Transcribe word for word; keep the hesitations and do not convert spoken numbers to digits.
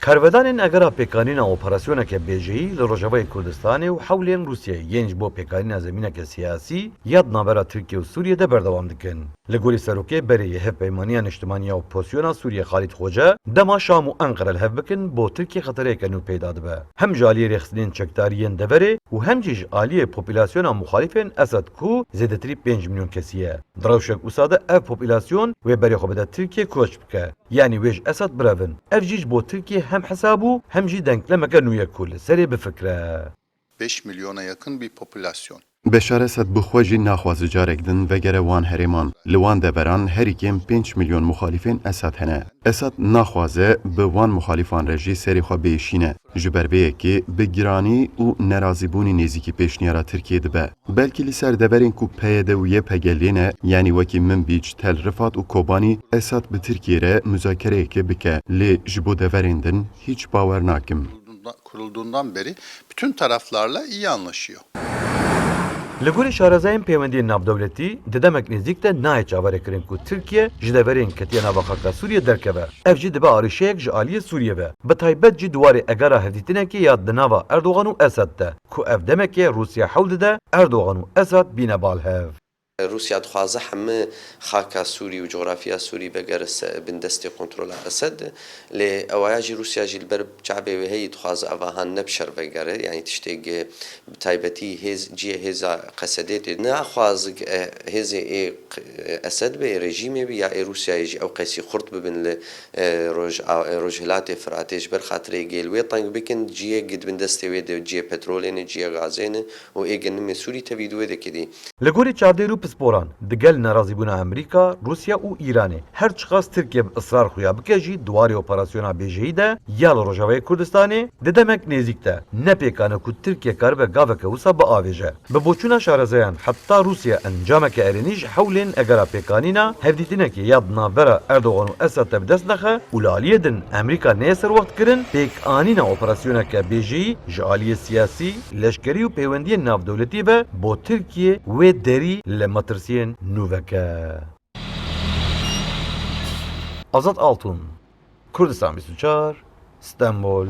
Karvedanên Egera Pêkanîna Operasyoneke Bêjeyî li Rojavayê Kurdistanê û hewlên Rûsyayê yên ji bo pêkanîna zemîneke siyasî ya di navbera Tirkiye û Sûriyê de berdewam dikin. Li gorî serokê berê yê Hevpeymaniya Niştimanî ya Opozisyona Sûriyê Xalîd Xoce, dema Şam û Enqere li hev bikin, bo Tirkiye xetereyeke nû peyda dibe. Hem ji aliyê rêxistinên çekdarî yên deverê û hem jî ji aliyê populasyona muxalîfên Esed ku zêdetirî pênc milyon kesî ye. Di rewşek wisa de ev populasyon wê berê xwe bide Tirkiye koç bike. Yanî wê ji Esed birevin. Ev jî ji bo Tirkiye hem hesab û hem jî denklemeke nû ye ku li serê bifikre. Beş milyona yakın bir popülasyon. Beşar Esed bi xwe jî naxwaze carek din vegere wan herêman. Li wan deveran herî kêm pênc milyon muxalîfên Esed hene. Esed naxwaze bi wan muxalîfan re jî serê xwe biêşîne. Ji ber vê yekê bi giranî û nerazîbûnî nêzîkî pêşniyara Tirkiyê dibe. Belkî li ser deverên ku P Y D û Y P G lê ne, yanî wekî Minbîc, Tel Rifat û Kobanî, Esed bi Tirkiyê re muzakereyekê bike. Lê ji bo deverên din hîç bawer nakim. Kurulduğundan beri bütün taraflarla iyi anlaşıyor. Li gorî şarezayên peywendiyên navdewletî, di demek nêzîk de nayê çaverêkirin ku Tirkiye ji deverên ketiye nava xaka Sûriyê derkeve. Ev jî dibe arîşeyek ji aliyê Sûriyê ve. Bi taybet jî di warê egera hevdîtinekê ya di nava Erdogan û Esed de, ku ev demekê Rûsya hewl dide Erdogan û Esed bîne bal hev. Rûsya dixwaze hemî xaka Sûrî û coxrafiya Sûrî vegere se-, bin destê kontrola Esed. Lê ewaya jî Rûsya jî li ber çavê wê heyî dixwaze ev ahan ne bi şer vegere, yanî tiştêk, e, bi taybetî hêz, cihê hêza Qesedê tê. Naxwaz, e, hêzê ê q-, Esed be, ê rejîmê be ya ê Rûsyayê jî ew qeysî xurt bibin li, e, roj-, a-, e, Rojhilatê Firatê ji ber xatirê gel wê teng bikin, cihê di bin destê wê de cihê petrolê ne, cihê gazê ne û ê genimê Sûrî tevî di wê de kedî. Li gorî çavdêr û pisporan, digel nerazîbûna Amerîka, Rûsya û Îranê, her çiqas Tirkiye bi israr xuya bike jî di warê operasyona bêjeyî de ya li Rojavayê Kurdistanê di demek nêzîk de ne pêkan e ku Tirkiye karibe gaveke wisa biavêje. Bi boçûna şarezayan heta Rûsya encameke erênî ji hewlên egera pêkanîna hevdîtinekê ya di navbera Erdogan û Esed de bi dest nexe û li aliyê din Amerîka neyê serwext kirin, pêkanîna operasyoneke bêjeyî ji aliyê siyasî, leşkerî û peywendiyên navdewletî ve bo Tirkiyê wê derî li metirsiyên nû veke. Azad Altun, Kurdistan bîst û çar, Stenbol.